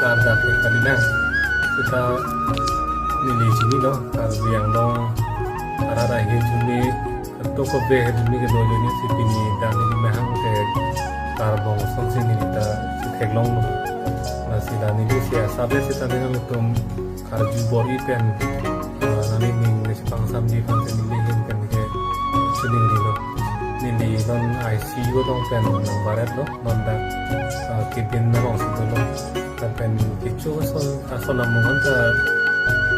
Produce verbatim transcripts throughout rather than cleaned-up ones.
Arda ke kalilang. Seta neli chinilo, Karbi Anglong arat ahirjume, ketok kove ahirjume kedo ajoine si pini ta neli mahang ke karbong song si neli ta si theklonglo. Lasi la neli si asap le seta neli nangtum karju bor-i pen, ah, neli ning neli si pangsamji aphan si neli ahin pen ke chiningrilo. Neli non I C U along pen nangbaretlo, non dak, ah, kibin alongsi dolo. Lapen kecho ason, ason amung anta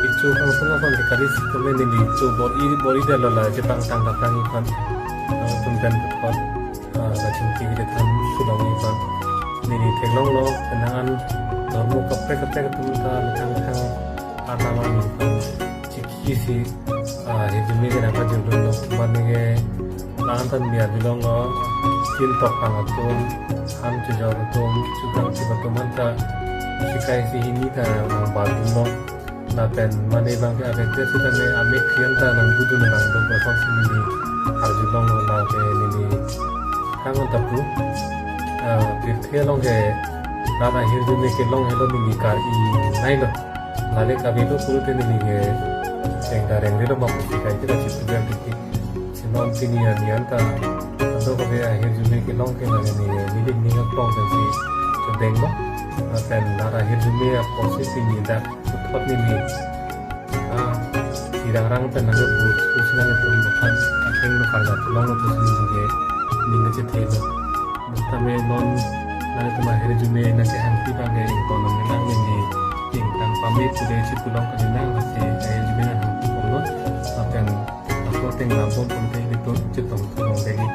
kecho kangsong ason ke kali sitame neli cho bor-i, bor-i detlo la chepangtang tangtang aphan. Nangtum pen puthot, ah, kachingki kachethan sulong aphan. Neli theklonglo, penang an dhormo kaprek kaprek atum ta methang methang arnam arni aphan chikisi, ah, ahirjume ke nangpajirlo, mane ke la-an tan biar bilong lo, tin tok kang atum, han chojor atum, chukang chip atum anta sikaisi hini ta nangbar dunlo. Lapen mane abang ke avedet sitame amek kian ta nangbudun nangdo kosonsi neli arjulonglo, lake neli kangan tapu, ah, pirthe along ke rat ahirjume kelong helo neli kar-i nailo. Lale kavelo pulote neli ke rengda rengrelo ma pusi kaike ta chip tuber diki. Si non pini arni anta kadokave ahirjume kelong ke lale neli, neli ning aklong pensi chodenglo. Lapen rat ahirjume apotsi pini dak puthot neli, ah, irang rang pen nangkebur pusi nangtum aphan akheng no karjap longlo pusi neli ke ning kachethelo. Tame non nangtum ahirjume nangkehangpi abang ke ingkon nanglang neli ingtang pame pude chipulong kalilang, lasi ahirjume nanghangpipomlo. Lapen aso tenglambom pulote ilitum chetong tong degi.